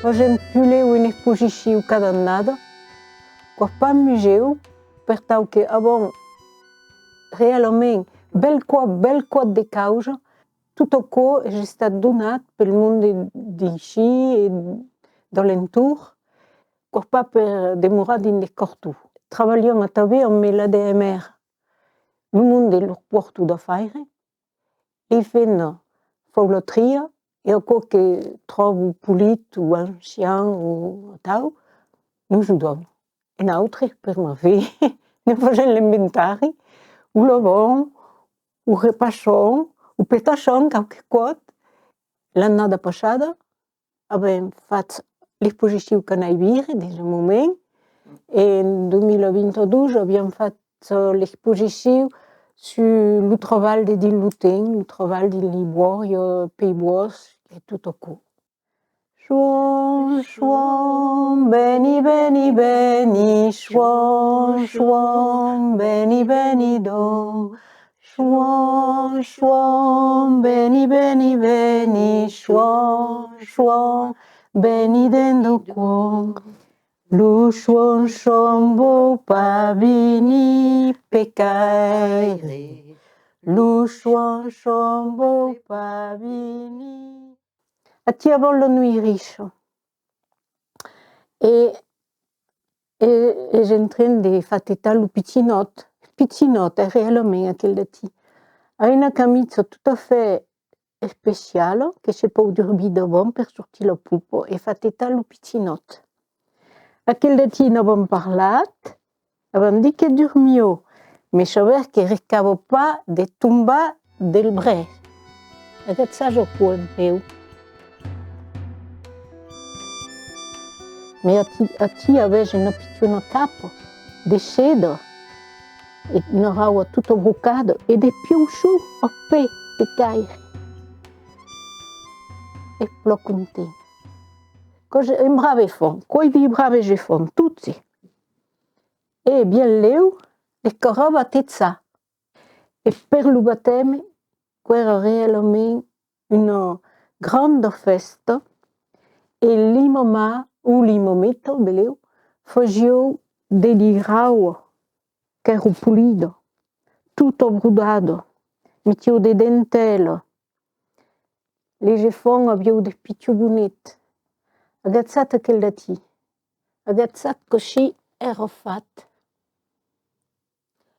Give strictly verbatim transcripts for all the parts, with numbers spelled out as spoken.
Fasèm puslèu una exposicion cada annada, quò es pas musèu, per tau que avèm realament bèl còp, bèl còp de causas, tot aquò es estat donat pel monde d'aicí e d'alentorn, quò es pas per demorar dins de cartons. Trabalham atanben amb l'A D M R, lo monde lor pòrta d'afaires, e fèm far la tria, e aquò que tròba polit o ancian o atau, nos o dona. E nautres, per mai, ne fasèm l'inventari, o lavam, o repassam, o petassam qualque còp. L'annada passada, avèm fach l'exposicion Canai Vire, dins un moment, e en dos mila vint-e-dos aviam fach l'exposicion sus lo trabalh de dins lo temps, lo trabalh dins li bòrias, pels bòscs e tot aquò. Chouan, chouan, veni, veni, veni, chouan, chouan, veni, veni donc. Chouan, chouan, veni, veni, veni, chouan, chouan, veni dins lo còr. Lo chouan-chouan vòu pas venir pecaire. Lo chouan-chouan vòu pas venir. Aquí avèm la noirissa. E, e es en tren de far tetar lo pichonòt. Pichonòt, es realament aquel d'aquí. A una camisa tot a fait especiala, que se pòu durbir davant per sortir la popa e far tetar lo pichonòt. Aquel d'aquí n'avèm parlat, avèm dit que durmiá, mès sabètz que riscava pas de tombar del brèç. Agatz aquò en peu. Mès aquí, aquí avètz una pichona capa de seda e una rauba tota brocada e de piauçons al pè de caire. Es plan content. Quò es un brave enfant, quò es de braves enfants, totes. E bien lèu, les carròs batejar. E per lo batème, quò èra realament una granda fèsta, e li mamà o li mameta, belèu, fasián de li rauba, qu'èra polida, tota brodada, metián de dentèla. Les enfants avián de pichons bonets. Agatz aquel d'aquí. Agatz cossí èra fach.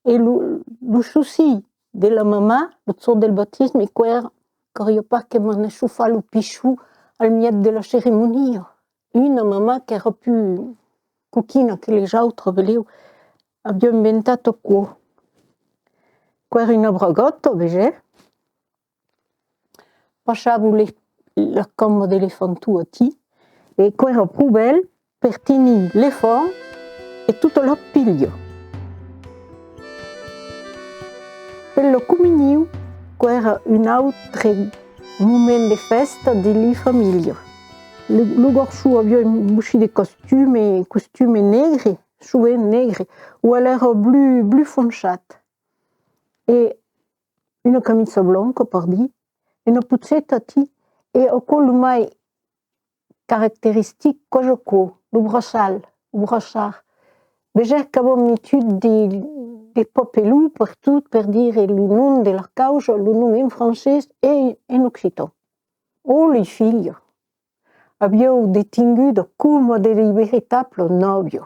E lo, lo soci de la mamà, lo jorn del batisme, quò èra, caliá pas que manèsse far lo pichon al mièg de la ceremonia. Una mamà qu'èra pus coquina que les autres, belèu, aviá inventat aquò. Quò èra una bragòta, vesètz? Passavan le, la camba de l'enfanton aquí, e quò èra pro bèl per tenir l'enfant e totas las pilhas. Per la comunion, quò èra un autre moment de fèsta de li familhas. Lo, lo garçon aviá un bocin de costume, costume negre, sovent negre, o alèra blu, blu fonçat. E una camisa blanca, per dire, una pocheta aquí, e aquò lo mai caracteristic, quò es aquò, lo braçal, lo braçard. Vesètz qu'avèm metut de, de papelons pertot per dire lo nom de la causa, lo nom en francés e en occitan. O li filhas! Avián de tinguda coma de li veritablas nòvias.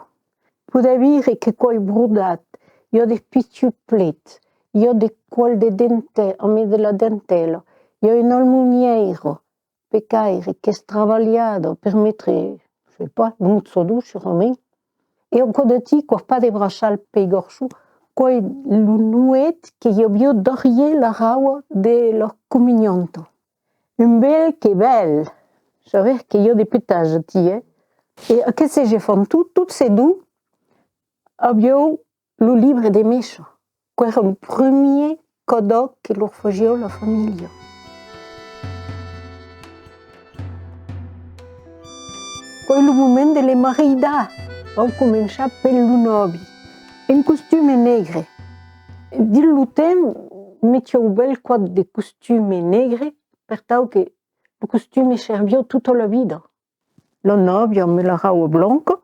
Podètz veire que quò es brodat, i a de pichons plets, i a de còls de dentèla, amé de la dentèla, i a una almonièira, pecaire, qu'es trabalhada per metre, je sais pas, lo mochador, surament. E aquò d'aquí, quò es pas de braçal pels garçons, quò es lo noet que i aviá darrièr la rauba de la comunionta. Un bèl que bèl! Sabètz que i a de petatge aquí, eh? E aquestes enfants, tot, tot se duu, avián lo libre de messa. Quò èra lo primièr cadò que lor fasiá la familha. Quò es lo moment de le maridar. Vau començar per lo nòvi. En costume negre. Dins lo temps, metián bèl còp de costume negre, per tau que lo costume serviá tota la vida. la nòvia amb la rauba blanca.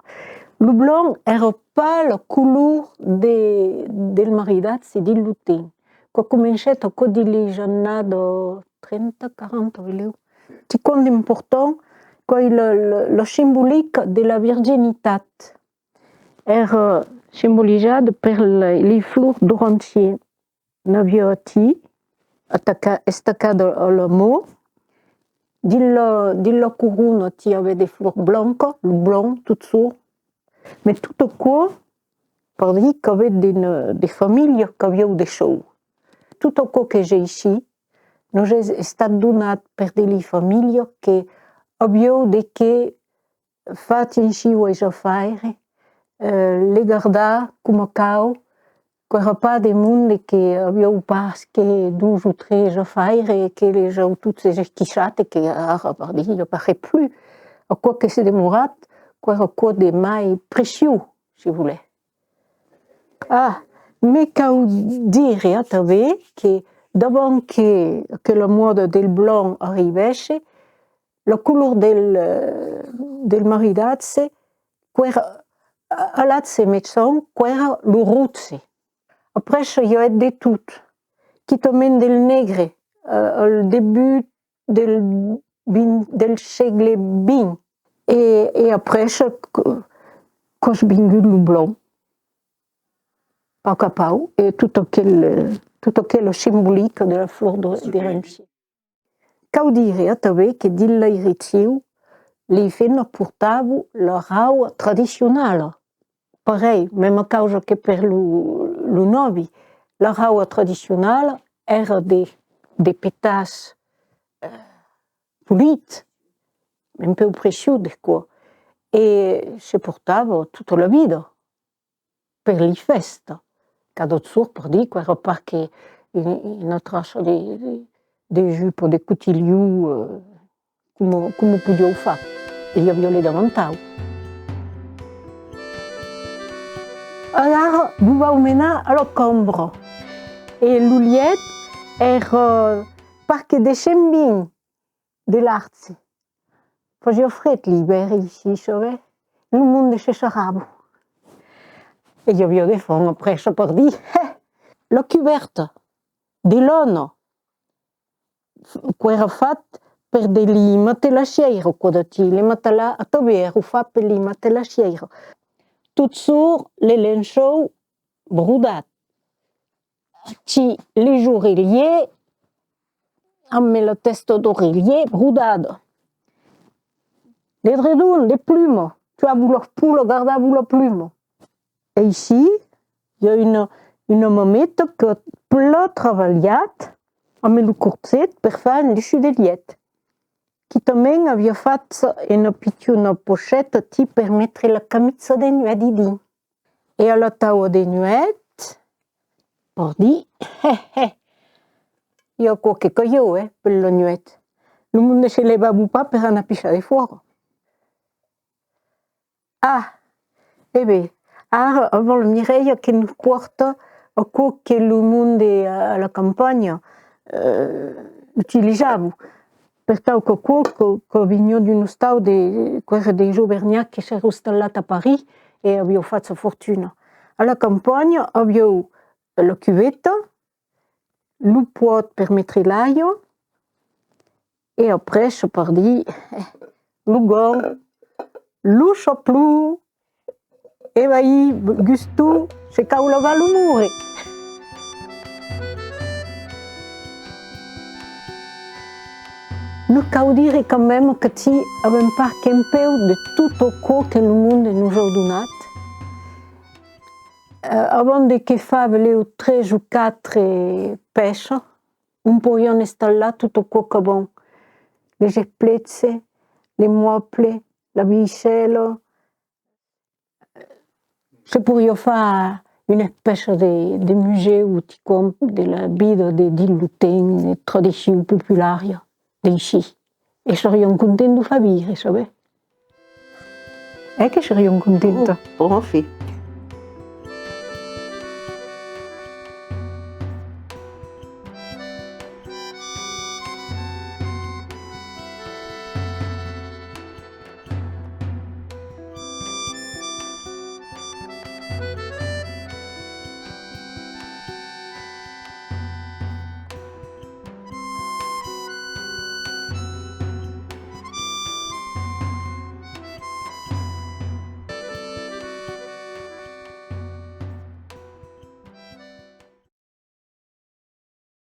Lo blanc èra pas la color de, del maridatge dins lo temps. Aquò comencèt aquò dins las annadas trenta, quaranta, belèu. Quicòm d'important, qu'es la, la, la simbolica de la virginitat. Èra simbolizada per la, las flors d'orangièr. N'aviá aquí, ataca-, estacada a la man. Dins la, dins la corona, aquí aviá de flors blancas, lo blanc, tot çò. Mas tot aquò, per dire qu'aviá de, de familhas qu'avián de sòus. Tot aquò qu'es aicí, nos es estat donat per de las familhas que avián de qué fach aicí los afaires, eh, les gardar coma cau, qu'èra pas de monde que avián pas que dos o tres afaires e que les an totes esquiçats e que ara, per dire, i a pas res plus. Aquò que s'es demorat, qu'èra aquò de mai preciós, si volètz. Ah, me cau dire atanben que davant que, que la mòda del blanc arribèsse, la color del, eh, del maridatge, qu'èra, a, a l'atge mejan, qu'èra lo roge. Après, i a de tot, quitament del negre, eh, al debut del vint, del sègle vint. E, e après, que, qu'es vingut lo blanc, pauc a pauc, e tot aquel, tot aquela simbolica de la flor de, de Renchi. Cau dire atanben que dins las regions, las femnas portavan la rauba tradicionala. Pareil, mèma causa que per lo, lo nòvi. La rauba tradicionala èra de, de petatge, eh, polit, un pauc preciós de còps, e se portava tota la vida per li fèstas. Cada jorn, per dire, qu'èra pas que un, una traça de, de, de jupa, de cotilhon, eh, coma, coma podián far. E i aviá le davantal. Ara vos vau menar a la cambra. E lo lièch èra pas que de cent vint de large. Fasiá fred l'ivèrn aicí, sabètz? Lo monde se sarrava. E i aviá de fam après, per dire. La cubèrta de lana, qu'èra fach per de li matelassièiras, aquò d'aquí, le matelà atanben èra fach per li matelassièiras. Tot çò, le lençòl brodat. Aquí, les orelhèrs, amb la tèsta d'orelhèr brodada. L'edredon de pluma, tuavan las polas, gardavan la pluma. Aicí, i a una, una mameta qu'a plan trabalhat amb lo corset per far un dessús de lièch. Quitament aviá fach una pichona pocheta aquí per metre la camisa de nuèch dedins. E a la taula de nuèch, per dire, hè, hè, i a aquò que calhava, eh, per la nuèch. Lo monde se levava pas per anar pissar defòra. Ah! E ben, ara, avèm la Mireia que nos pòrta aquò que lo monde a la campanha, eh, utilizava. Per tau qu'aquò, que, que veniá d'un ostau de, qu'èra de Auvernhats que s'èra installat a París e aviá fach sa fortuna. A la campanha aviá la cuveta, lo pòt per metre l'aiga, e après, per dire, eh, lo gant, lo chaplon, e vai, guston, se cau lavar lo mòre. Nos cau dire quand même qu'aquí avèm pas qu'un pauc de tot aquò que lo monde nos a donat. Eh, avèm de qué far, belèu, tres o quatre pèças, ont podiam installar tot aquò qu'avèm, les espleches, les mòbles, la vaissèla. Se poriá far una espècia de, de musèu, quicòm de la vida de, dins lo temps, de tradicion populària d'aicí. E seriam contents d'o far veire, sabètz? Eh que seriam contents? Oh, bon, enfin.